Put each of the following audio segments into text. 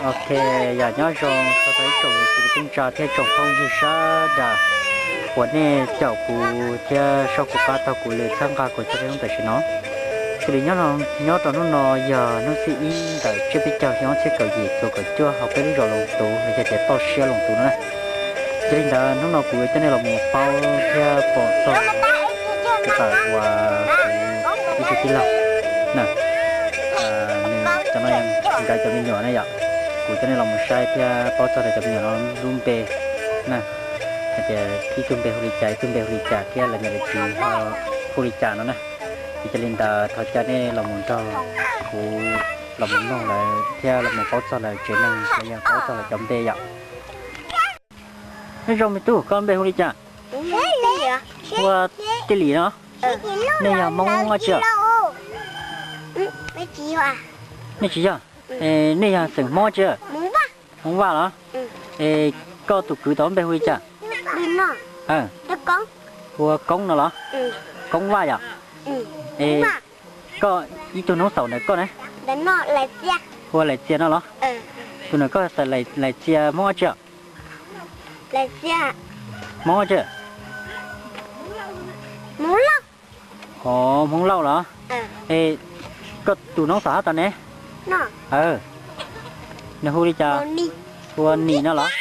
Ok, yog nyob zoo txog rau ib tsoom niam txiv kwv tij neej tsa thiab tsoom phooj ywg sawv daws uas nej caum kuv thiab soj kuv qab taug kuv lwm txhawb nqa kuv txog peb hnub tam sim no. Xws li nyob rau hnub no yog hnub thib ib ntawm tsiab peb caug xyoo ob txhiab kaum yim txuas kaum cuaj hauv peb lub zos Loos Tuv los yog tias toj siab Loos Tuv no na. Yog li ntawd hnub no kuv yuav coj nej los mus paub thiab pom txog tus tawm uas kuv ib tug tij laug na, nws cov no nkawd cov me nyuam na yom. Kuv coj nej los mus saib thiab paub txog rau cov me nyuam no lub npe na, hais tias ib tug npe hu li cas, ib tug npe hu li cas thiab lawv niam lawv txiv ho hu li cas no na. Ces yog li ntawd thov caw nej los mus nrog kuv los mus mloog lawv thiab los mus paub txog lawv tsev neeg los yog paub txog lawv cov npe yom. Nyob zoo me tub, koj npe hu li cas? Hu ua Tij Lis no. Nej yog Hmoob dab tsi? Nej tsis yog. Nej yog xeem Hmoob dab tsi? Hmoob Vaj los? Es koj tus kwv tau npe hu li cas? Hu ua Koob no los? Koob Vaj yom? Es koj ib tug noob xaum ntawm koj ne? Hu ua Lais Txia no los? Tus ntawm koj xav Lais Txia Hmoob dab tsi? Hmoob dab tsi? Hmoob Lauj los? Es koj tus noob xaum hab tas ne? Nws hu li cas? Hu ua Nis no los?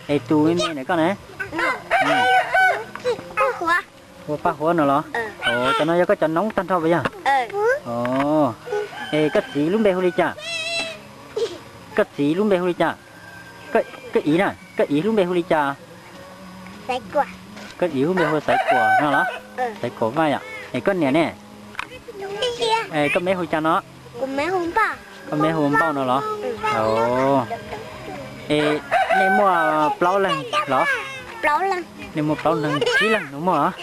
Es tus me me ntawm koj ne? Hu ua Paj Huab no los? Cov no yog koj cov noob tag nrho puas yog? Es koj txiv lub npe hu li cas? Koj txiv lub npe hu li cas? Koj iv na, koj iv lub npe hu li cas? Koj iv lub npe hu Xaiv Kuam no los? Xaiv Kuam Vaj yom. Es koj niam ne? Koj me hu li cas no? Koj me hu Npauj no los? Es nej muaj plaub leeg los? Nej muaj plaub leeg, tsib leeg no muaj los?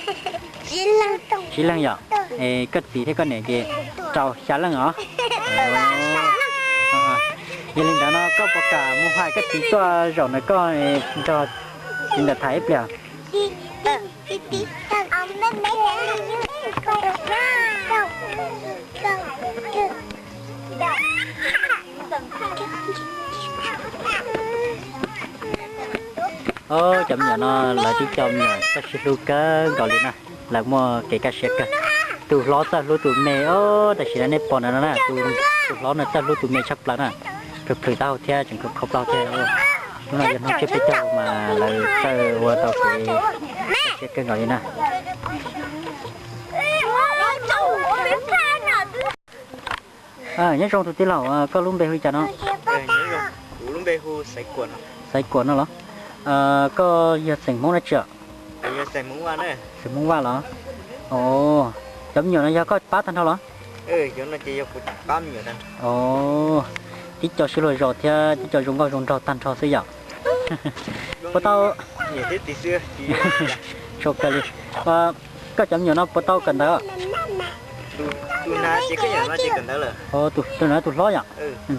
Tsib leeg yom. Es koj txiv thiab koj niam ces rau xya leej os. Yog li ntawd no koj puas kam mus hais koj txiv tuaj zaum ntawm koj nrog txiv ntawm tham ib pliag? Cov me nyuam no lawv twb cov me nyuam txawj sib hlub kawg nkaus li na. Lawv muaj kev kaj siab kawg. Tus hlob txawj hlub tus me os, tam sim no nej pom ntawm no na, tus hlob no txawj hlub tus me tshaj plaws na. Plhws plhws taub hau thiab tseem kho plaub thiab. Hnub no yog hnub tsiab peb caug mas lawv txawj ua tau kev kaj siab kawg nkaus li na. Nyob zoo tus tij laug, koj lub npe hu li cas no? Kuv lub npe hu Xaiv Kuam no los? Koj yog xeem Hmoob dab tsi? Xeem Hmoob Vaj los? Cov me nyuam no yog koj pab tag nrho los? Tib co sib luag zos thiab tib co zoo nkauj zoo nraug tag nrho xwb yom. Puas tau? Tso kawg li. Koj cov me nyuam no puas tau kawm ntawv? Tus no tus hlob yom?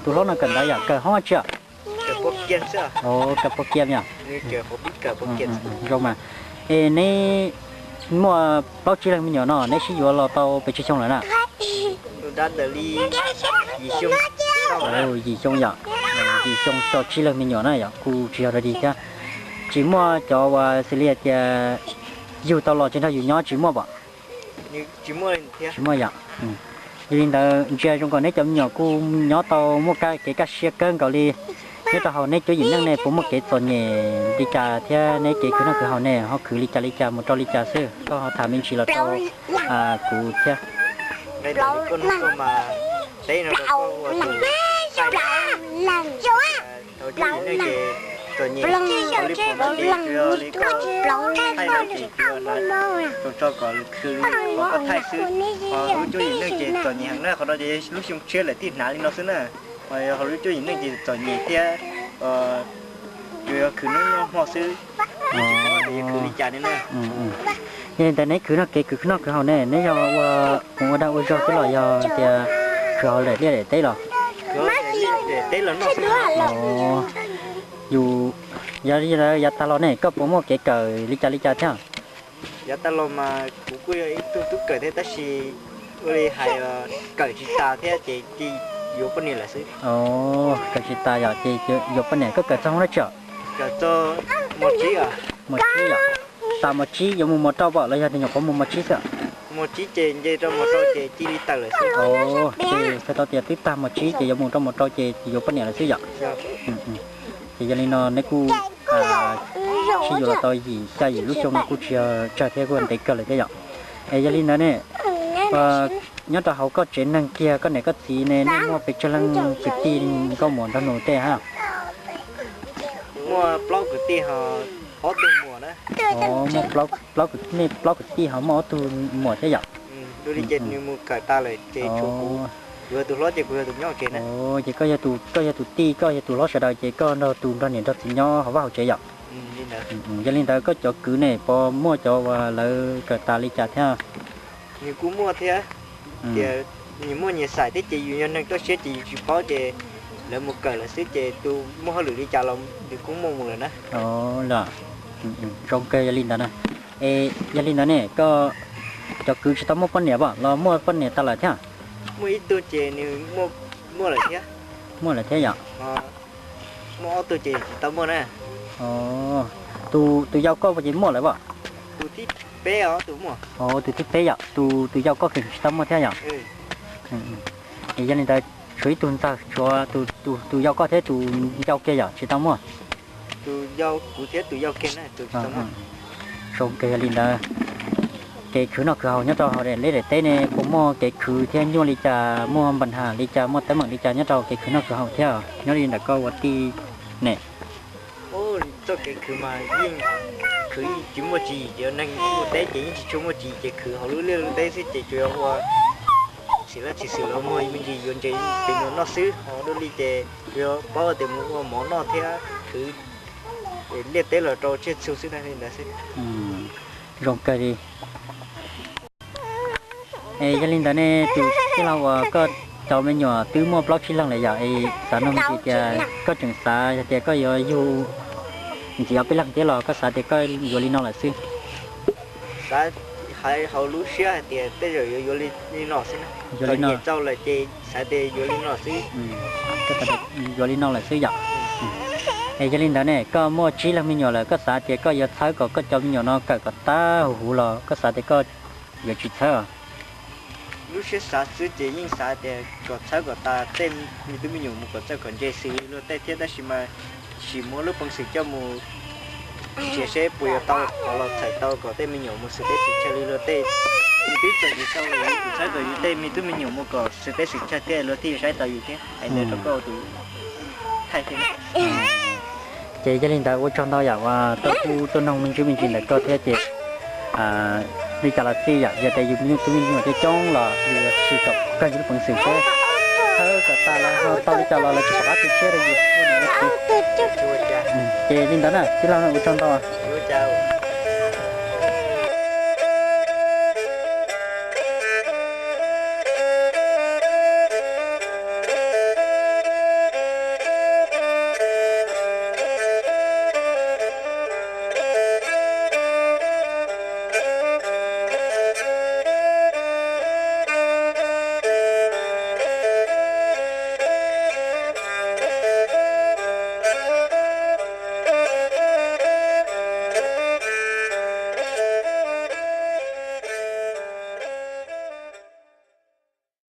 Tus hlob no kawm ntawv yom, kawm hoob dab tsi? Kawm pua kiag yom. Zoo mas. Es neb muaj plaub tsib leeg me nyuam no neb sib yuav los tau pes tsawg xyoo lawm na? Yim xyoo yom. Yim xyoo tau tsib leeg me nyuam na yom, kuj tsis yog dog dig thiab. Tsis muaj cov uas xws li hais tias yug tau los tsis nrog yus nyob tsis muaj pom? Tsis muaj yom. Yog li ntawd ntsia zoo nkaus neb cov me nyuam kuj nyob tau muaj kev kaj siab kawg nkaus li. Nyob rau hauv neb cuab yim neej ne puas muaj kev txom nyem li cas thiab neb kev khwv noj khwv haus ne ho khwv li cas li cas mus rau li cas xwb, koj ho tham me ntsis los rau kuv thiab. Thaum cuab yim neej ces txom nyem, thaum li pom no ces tsuas yog li koj thaij no ces tsuas yog hnav tsoos tso kom khwv li qhov koj thaij xwb. Ho lub cuab yim neej ces txom nyem heev na, qhov no ces lub xyoo tshiab lawm thiaj hnav li no xwb na. Ho yog ho lub cuab yim neej ces txom nyem thiab, tsuas yog khwv noj hmo xwb, tsis paub tias yuav khwv li cas li na. Yog li ntawd neb khwv noj kev khwv noj khwv haus ne, neb yog ua, ua dag ua zog xwb los yog tias khwv haus daim liaj daim teb los? Yus, yog li ntawd yav tag los ne koj puas muaj kev kawm li cas li cas thiab? Yav tag los mas kuv kuj yog ib tug tub kawm thiab tab sis ua li hais kawm tsis tas thiab ces cia yuav poj niam lawm xwb. Kawm tsis tas yom, ces yuav poj niam. Koj kawm txog hoob dab tsi os? Mos tsib yom. Tas mos tsib yuav mus mos rau pom los yog tias nyuam qhuav mus mos tsib xwb? Mos tsib ces nce rau mos rau ces cia li tawm lawm xwb. Ces txhais tau tias twb tag mos tsib ces yuav mus rau mos rau ces yuav poj niam lawm xwb yom. Ces yog li no neb kuj sib yuav los tau yim xya yim lub xyoo no kuj tsis yog tsawg thiab, kuj ntev kawg lawm thiab yom. Es yog li ntawd ne, nyob rau hauv koj tsev neeg kiag koj niam koj txiv ne, nej muaj pes tsawg leej kwv tij nkauj muam nraug nus tej hab? Muaj plaub kwv tij ho ob tug muam na. Muaj plaub kwv tij ho muaj ob tug muam thiab yom. Dua li ces nws mus kawm tas lawm ces tshuav kuv, kuv yog tus hlob ces kuv yog tus nyob tsev na. Ces koj yog tus tij, koj yog tus hlob sawv daws ces koj nrog tus nrog niam nrog txiv nyob hauv vaj hauv tsev yom. Yog li ntawd koj cov kwv ne puas muaj cov uas lawv kawm tas li cas thiab? Nws kuj muaj thiab, tias nyias muaj nyias xaim thiab ces yus yog neeg toj siab ces yus tsis paub ces lawv mus kawm lawm xwb ces tus muaj hauj lwm li cas los nws kuj muaj mus lawm na. Zoo kawg yog li ntawd na. Es yog li ntawd ne koj cov kwv tsis tau muaj poj niam pom los muaj poj niam tas lawm thiab? Muaj ib tug ces nws muaj lawm thiab. Muaj lawm thiab yom. Muaj ob tug ces tsis tau muaj na. Tus yau koj ces muaj lawm pom? Tus thib peb os, tus muaj. Tus thib peb yom, tus tus yau koj ces tsis tau muaj thiab yom. Es yog li ntawd tshuav ib tug ntxawg, tshuav tus yau koj thiab tus yau kiag yom tsis tau muaj. Tus yau kuv thiab tus yau kiag na. Zoo kawg yog li ntawd. Kev khwv noj khwv haus nyob rau hauv daim liaj daim teb ne puas muaj kev khwv thiab nyuaj li cas, muaj npa nham li cas, muaj teeb meem li cas nyob rau kev khwv noj khwv haus thiab nyob li ntawm koj ua tij ne? Txoj kev khwv mas yeej khwv tsis muaj tsis yim, cov neeg ua teb ces yeej tsis tshua muaj tsis yim ces khwv hauv lub liaj lub teb xwb ces tsuas yog ua txhim laj txhim xwm los muag me ntsis yuav ntses tes mus noj xwb, ho dua li ces tsuas yog paub tias mus ua mov noj thiab khwv liaj teb los rau tsiaj txhu xwb na, li ntawd xwb. Zoo kawg li. Es yog li ntawd ne tus tij laug uas koj cov me nyuam twb muaj plaub tsib leeg lawm yom, es xav nug me ntsis tias koj tseem xav hais tias koj yuav yug ntxiv ob peb leeg thiab los koj xav tias koj yuav li no lawm xwb? Xav hauv lub siab hais tias tej zaum yuav yuav li no xwb na. Yuav li no. Txaus lawm ces xav tias yuav li no xwb. Yuav li no lawm xwb yom. Es yog li ntawd ne koj muaj tsib leeg me nyuam lawm, koj xav tias koj yuav txhawb kom koj cov me nyuam no kawm kom tag huv huv los koj xav tias koj yuav tsis txhawb? Lub siab xav xwb ces yeej xav tias kom txhawb kom tas tej me tub me nyuam mus kom txawj kom ntse xws li luag tej thiab, tab sis mas sim muab lub peev xwm coj mus nrhiav seb puas yuav tau qhov los txhawm tau kom tej me nyuam mus xws teb xws chaw li luag tej. Yus twb txawm yus tau lawm, yus txhawb kom yus tej me tub me nyuam mus kom xws teb xws chaw thiab luag thiaj yuav saib tau yus thiab. Hais ntawd rau koj tus thaij thiab. Ces yog li ntawd ua tsaug ntau yam uas tau kuj tuaj noog me ntsis me ntsis ntawm koj thiab ces li cas los xij yom, yog tias yus me nyuam tub me nyuam coob coob los yus yuav sim kom kawg yus lub peev xwm seb txhawb kom tas los ho tau li cas los lawv tsis pom qab tu siab rau yus. Ces li ntawd na tij laug, ua tsaug ntau.